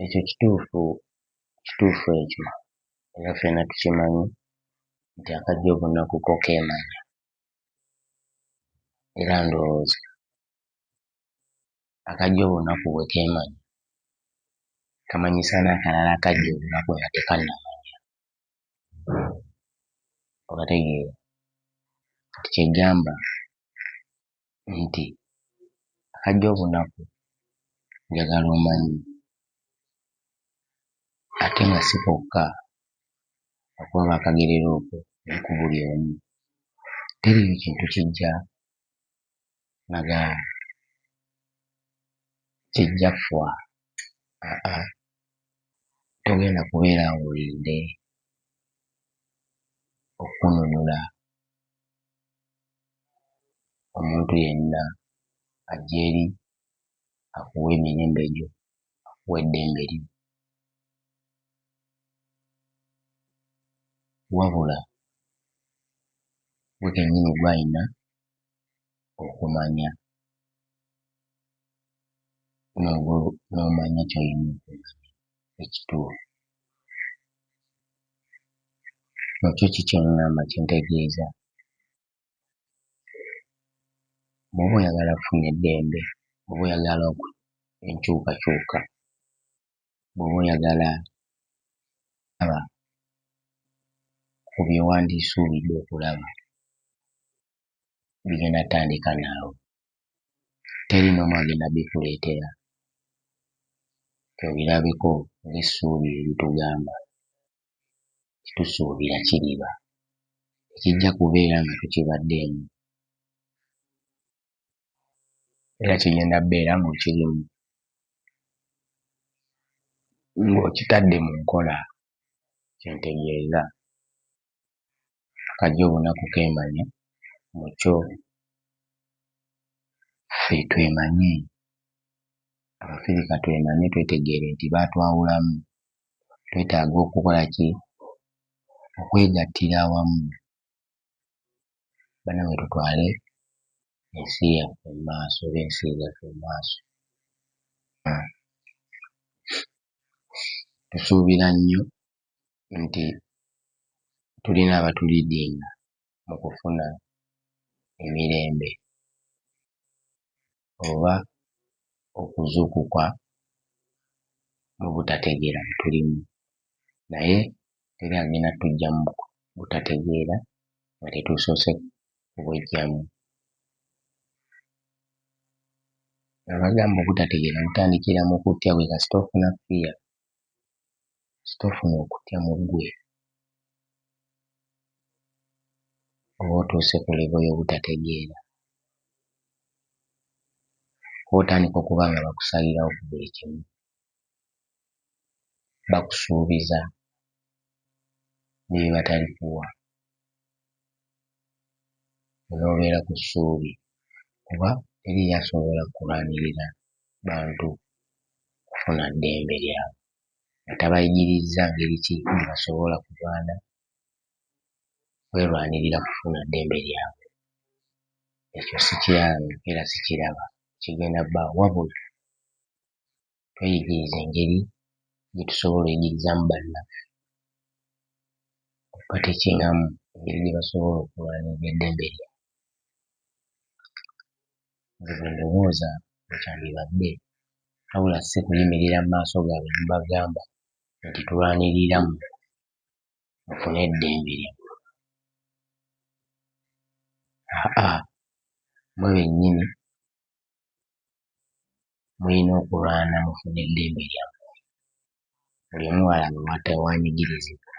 Ekyo kituufu, kituufu ekyo era ffenna tukimanyi nti akajja obunaku ko keemanya era ndowooza akajja obunaku bwe keemanya kamanyisa n'akalala akajja obunaku nga tekannamanya. Okategeera? Kati kye ggamba nti akajja obunaku njagala omanye ate nga si kokka lwakuba baakagerera okwo naye ku buli omu teriiyo kintu kijja nga kijja ffwa aa togenda kubeera awo olinde okkununula omuntu yenna ajja eri akuwe emirembe gyo, akuwe eddembe lyo. Wabula ggwe kennyini ggwe alina okumanya n'omanya ky'olina okumanya ekituufu. Nakyo ki kye ŋŋamba kye ntegeeza? Bw'oba oyagala kufuna eddembe, bw'oba oyagala enkyukakyuka, bw'oba oyagala aba ku bye wandisuubidde okulaba bigenda ttandika naawe. Teri n'omu agenda bbikuleetera nti obirabeko ng'essuubi eritugamba nti tusuubira kiriba. Tekijja kubeera nga tokibaddeemu era kigenda bbeera ng'okirimu, ng'okitadde mu nkola kye ntegeeza. Akajja obunaku keemanya mu kyo ffe twemanye, Abafirika twemanye twetegeere nti baatwawulamu, twetaaga okukola ki? Okwegattira awamu bannange tutwale ensi yaffe mu maaso oba ensi zaffe mu maaso. Tusuubira nnyo nti tulina abatuleadinga mu kufuna emirembe oba okuzuukuka mu butategeera bwe tulimu naye teri agenda ttuggyamu butategeera nga tetusoose kubweggyamu. Nabagamba obutategeera butandikira mu kutya gwe kasita ofuna fear, kasita ofuna okutya mu ggwe oba otuuse ku level y'obutategeera kuba otandika okuba nga bakusalirawo ku buli kimu, bakusuubiza ne bye batalikuwa n'obeera ku ssuubi kuba teriiyo asobola kulwanirira bantu kufuna ddembe lyabwe nga tabayigirizza ngeri ki gye basobola kulwana kwerwanirira kufuna ddembe lyabwe. Ekyo sikirabangako era sikiraba kigenda bbaawo wabula tweyigirize engeri gye tusobola oyigirizaamu bannaffe okubateachingamu engeri gye basobola okulwanirira eddembe lyabwe. Nze bwe ndowooza bwe kyandibadde wabula si kuyimirira mu maaso gaabwe ne mbagamba nti tulwanirira mmwe mufune eddembe lyammwe. Aa mmwe bennyini mulina okulwana mufune eddembe lyammwe. Buli omu w'alaba w'anyigirizibwa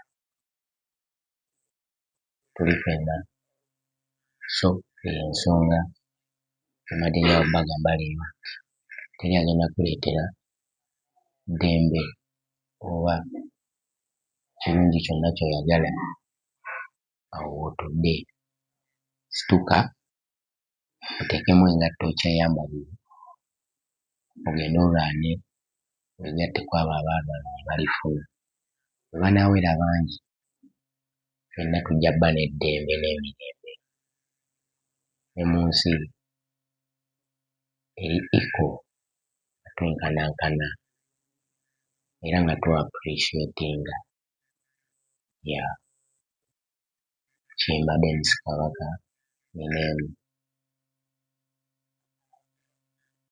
tuli ffenna so eyo ensonga gye mbadde njagala obbagamba leero nti teri agenda kkuleetera ddembe oba kirungi kyonna ky'oyagala awo w'otudde. Situka oteekemu engatto okyeyambalire ogende olwane weegatte ku abo abaalwana ne balifuna. Bwe banaawera bangi ffenna tujja bba n'eddembe n'emirembe ne mu nsi eri equal nga twenkanankana. era nga tu appreciatinga. Yeah, Kyemba Denis Kabaka, Nina emu.